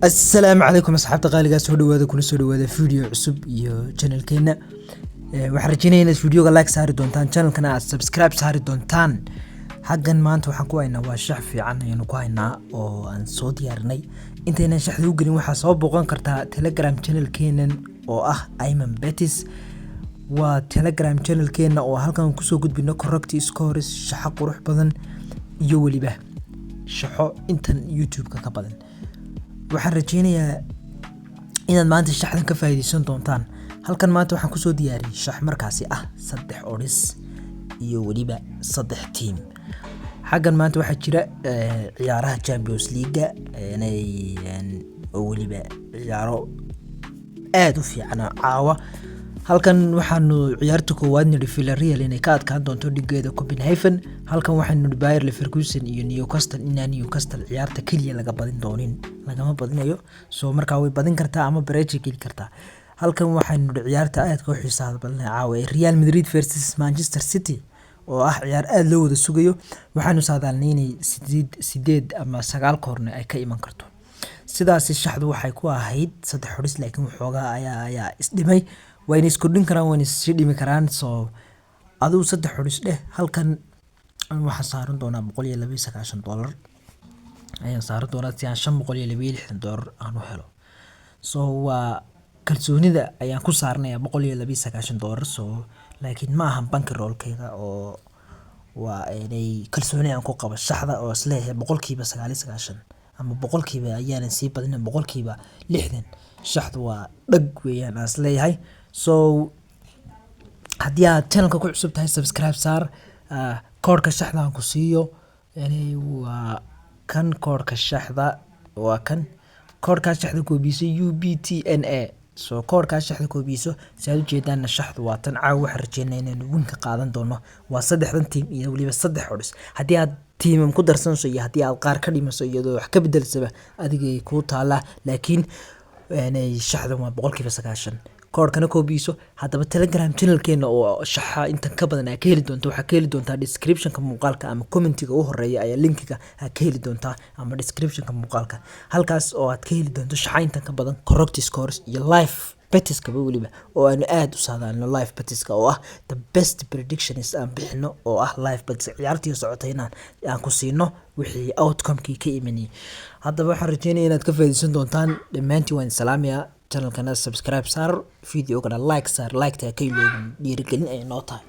Assalaamu calaykum asxaabta qaaligaa, soo dhawaada, kuna soo dhawaada video cusub iyo channelkeena. Waxaan rajeynaya inaad videoga like saari doontaan, channelkana aad subscribe saari doontaan. Xaggan maanta waxaan ku haynaa waa shax fiican ayaynu ku haynaa oo aan soo diyaarinay. Intaynan shaxda u gelin, waxaa soo booqan kartaa Telegram channelkeenan oo ah Iman Betis. Waa Telegram channelkeena oo halkan kusoo gudbino correct scores, shaxo qurux badan iyo weliba shaxo intan YouTube-ka ka badan. Waxaan rajeynayaa inaad maanta shaxdan ka faa'iideysan doontaan. Halkan maanta waxaan kusoo diyaariyey shax markaasi ah saddex odds iyo weliba saddex team. Xaggan maanta waxaa jira ciyaaraha Champions League inay oo weliba ciyaaro aada u fiican oo caawa. Halkan waxaanu ciyaarta koowaad nidhi Villarreal inay ka adkaan doonto dhigeeda Copenhagen. Halkan waxaanu nidhi Bayer Leverkusen iyo Newcastle, inaan Newcastle ciyaarta keliya laga badin doonin, lagama badinayo, so markaa way badin kartaa ama bareejay geli kartaa. Halkan waxaanu nidhi ciyaarta aadka u xiisaha badan ee caawa ee Real Madrid versus Manchester City, oo ah ciyaar aada loo wada sugayo, waxaanu saadaalnay inay 8 ama 9 koorne ay ka iman karto. Sidaasi shaxdu waxay ku ahayd saddex odds, laakiin waxoogaa ayaa isdhimay. Wayna iskordhin karaan, wayna sii dhimi karaan, so adigu saddex odds dheh. Halkan waxaan saaran doonaa $192 ayaan saaran doonaa si aan $562 aan u helo. So waa kalsoonida ayaan ku saaranayaa $192. So laakiin ma ahan bankrollkayga oo waa inay kalsooni aan ku qabo shaxda oo isleeyahay 99% ama boqolkiiba ayaanan sii badinin, 60% shaxdu waa dhag weeyaan aan isleeyahay. So haddii aad channelka ku cusub tahay, subscribe saar. Koodhka shaxda aan ku siiyo yani waa kan, koodhka shaxda waa kan, koodhkaas shaxda koobiso, UBTNA. So koodhkaas shaxda koobiso. Si aad ujeedaanna, shaxdu waa tan. Caawa waxaan rajeynaa inaynu win ka qaadan doono. Waa saddexdan team iyo weliba saddex odds. Haddii aad tiimam ku darsanayso iyo haddii aad qaar ka dhimaso iyadoo wax ka bedelsaba, adigay kuu taalaa, laakiin shaxdan waa 90%. Koodhkana koobiso. Haddaba Telegram channelkeena oo shaxa intan ka badan aa ka heli doonto, waxaa ka heli doontaa descriptionka muuqaalka ama commentiga u horeeya ayaa linkiga aa ka heli doontaa, ama descriptionka muuqaalka, halkaas oo aad ka heli doonto shaxa intan ka badan, correct scores iyo live betiskaba weliba, oo aanu aada u saadaalino live betiska, oo ah the best predictions aan bixino, oo ah live bets ciyaartii socotay inaan aan ku siino wixii outcome-kii ka imanayay. Haddaba waxaan rajeynaya inaad ka faa'iideysan doontaan. Dhammaantiin waan salaamayaa. Channelkana subscribe saar, videogana like saar, like-ta ka iloobin, dhiirigelin ay noo tahay.